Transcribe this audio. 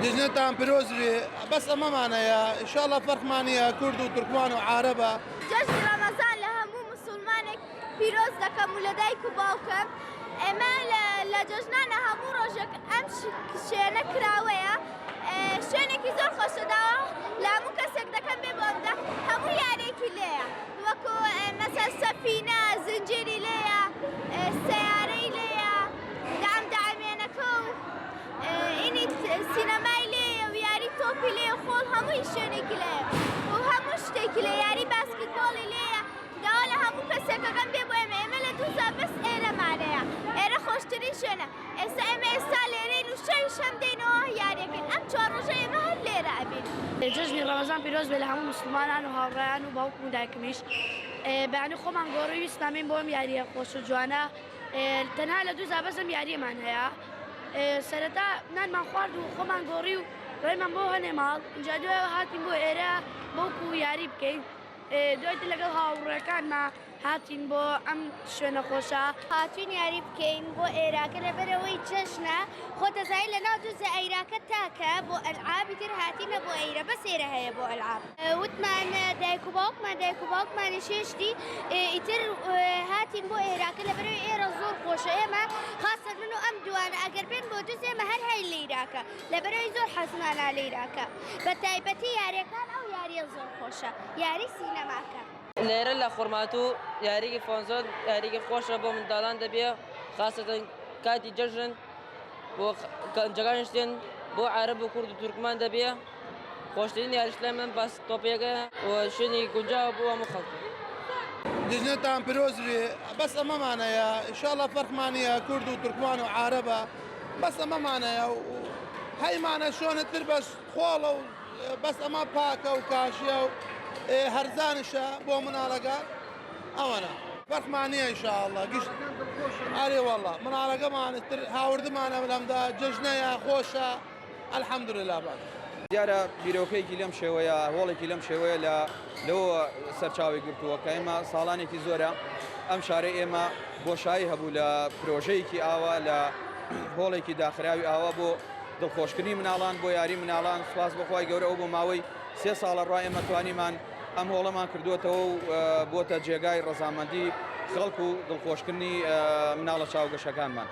جەژنتان پیرۆز بێ، بەس ئەمەمان هەیە ئینشاڵڵا فەرقمان نییە کورد و تورکمان و عارەبە. جەژنی ڕەمەزان لە هەموو موسوڵمانێک پیرۆز دەکەم و لە دایک و باوکم. ئێمە لە جەژنانە هەموو ڕۆژێک ئەم شوێنە کراوەیە، شوێنێکی زۆر خۆشە، داوا لە هەموو کەسێک دەکەم بێ بۆ ئەمدا، هەموو یاریەکی لێیە وەکو مەسەل سەفینە، زنجیری لێیە، سەیارەی لێیە، دام دامێنەکە و ئینی سینەمای لێیە و یاری تۆپی لێیە و خۆڵ هەمووی شوێنێکی لێیە و هەموو شتێکی لێ یاری باسکیتبۆڵی لێیە. داوا لە هەموو کەسێکەکەم بێ بۆ ئێمە، ئێمە لە دووزا بەس ئێرەمانەیە، ئێرە خۆشترین شوێنە، ئێستا ئێمە ئێستا لێرەین و شەویش هەم دێینەوە یاریەکەین، ئەم چوار ڕۆژە ئێمە هەر لێرە ئەبین. جەژنی ڕەمەزان پیرۆز بێ لە هەموو موسڵمانان و هاوڕێیان و باوکم و دایکمیش. بەیانی خۆمان گۆڕی ویستمان بێین بۆ ئەم یارییە خۆش و جوانە. تەنها لە دووزا بەس ئەم یارییەمان هەیە. سەرەتا نانمان خوارد و خۆمان گۆڕی و ڕێمان بۆ هەنێ ماڵ، ئینجا دوایەوە هاتین بۆ ئێرە بەوکو یاری بکەین. دوای لەگەڵ هاوڕێکانما هاتین بۆ ئەم شوێنە خۆشە. هاتوین یاری بکەین بۆ ئێراکە لەبەرئەوەی جەژنە خۆ دەزانی لەناو دوزە ئەیراکە تاکە بۆ ئەلعابی تر هاتینە بۆ ئەیرە بەس ئێرە هەیە بۆ ئەلعاب. وتمان دایک و باوکمان دایک و باوکمانیش هێشتی ئیتر هاتین بۆ ئێراکە لەبەرئەوەی ئێرە زۆر خۆشە ئێمە خاسە من و ئەم دوانە ئەگەر بێن بۆ دوز ئێمە هەر هەین لەیراکە لەبەرئەوەی زۆر حەزمانە لەیراکە بە تایبەتی یاریەکان ئەو یاریە زۆر خۆشە یاری سینەماکە. لێرە لە خورماتوو یاریی فۆنزۆن یاریی خۆشە بۆ منداڵان دەبێ خاسەتەن کاتی جەژن بۆ گەنجەکانیش دێن بۆ عەرەب و کورد و تورکمان دەبێ خۆشترین یاریش لای من باس تۆپێکە و شوێنی گونجاوە بۆ هەموو خەڵکی. جەژنتان پیرۆز بێ، بەس ئەمەمان هەیە ئینشاڵڵا فەرقمان نییە کورد و تورکمان و عارەبە بەس ئەمەمان هەیە و هەیمانە شۆنە تر بەس خۆڵە و بەس ئەمە پاکە و کاشیە و هەرزانشە بۆ مناڵەکان ئەوەنە فەرقمان نییە ئینشاڵڵا گشت ئەرێ واللە مناڵەکەمان تر هاوردمانە لەمدا جەژنەیە خۆشە الحمدللە باش. دیارە بیرۆکەیەکی لەم شێوەیە، هۆڵێکی لەم شێوەیە لە لەوەوە سەرچاوەی گرتووە کە ئێمە ساڵانێکی زۆرە ئەم شارەی ئێمە بۆشایی هەبوو لە پرۆژەیەکی ئاوا لە هۆڵێکی داخراوی ئاوا بۆ دڵخۆشکردنی مناڵان بۆ یاری مناڵان سوپاس بۆ خوای گەورە ئەو بۆ ماوەی سێ ساڵە ڕا ئێمە توانیمان ئەم هۆڵەمان کردووەتەوە و بۆتە جێگای ڕەزامەندی خەڵک و دڵخۆشکردنی مناڵە چاوگەشەکانمان.